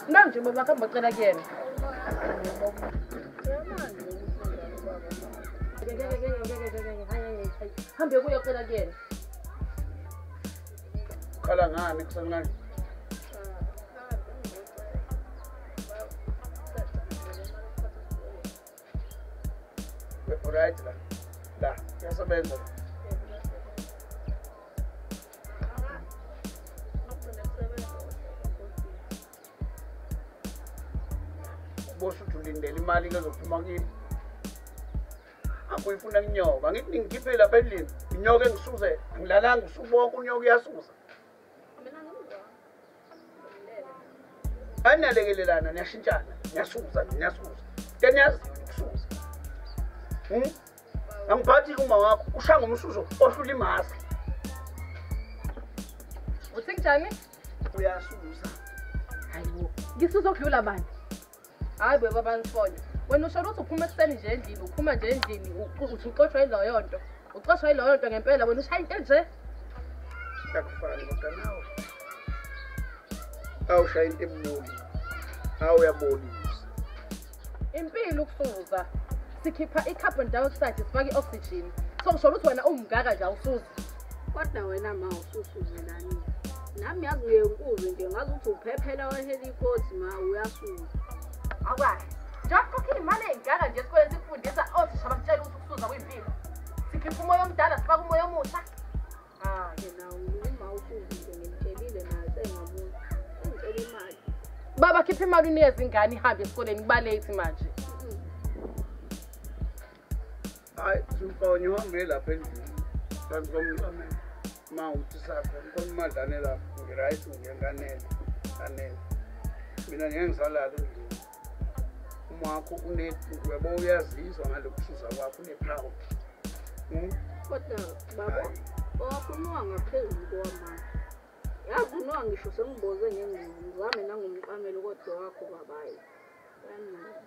Manje baba kuhamba cela kuyena. Hambe kuyocela kuyena. Ukhala ngani kusemncane? Right la. La, iyasebenza. Bosho uthi ulindele imali ezophuma kimi. Akuyifuna kunyoka. Ngithi ningikhiphe lapha endlini. Inyoka engisuze, angilalanga usuku bonke unyoka uyasuza. Mina ngimzwa. Analekelelana niyashintshana, niyasuza, niyasuza. Teniyazi ukusuza. Angiphathi uma wakho ushaya ngomsuzo ohlula imaski. Uthi njani? Uyasuza. Hayibo, ngisuza okudlula bani? Hayi bo baba ngifonye. Wena usho ukuthi uphuma ekuseni nje endlini, uphuma nje endlini, uthi uxoshwa yileyo nto. Uxoshwa yileyo nto ngempela wena ushaya into nje. Akufani kodwa nawe. Awushaya into ebuli. Awuyabolisa. Impilo ukusuza. Sikhipha i-carbon dioxide sifake i-oxygen. So ngisho ukuthi wena umngaka nje awusuzi. Kodwa wena ma ususuzelani? Nami yazi ngiyenkulu nje ngazi ukuthi uphephela we-helicopter ma uyasuza. Awukahle. Njengoba kukhokha imali ey'ngaka nje esikoleni sikufundisa othisha bakutshela ukuthi ukusuza kuyimpilo. Sikhipha umoya omdala sifake umoya omusha. Ah-ke nawo uma usuzi nje ngimtshelile naye sengabuza. Sengicela imali. Baba khipha imali unikeze ingane ihambe esikoleni kuba late manje. Hayi, simfonye uhambe lapha endlini. Phansi komcamelo. Ma uthi sakho, ngikhona umadlane lapho, ngi-right ngiyanganele. Anele. Mina ngeke ngisalala endlini. Uma wakho uyabo uyazizwa ngalokusuza kwakho une-proud. Kodwa baba, owakho unuka ngaphezulu kwamama. Yazi unuka ngisho sengimboze ngengubo, ngizame nangomqamelo kodwa wakho babayi. Uyanuka.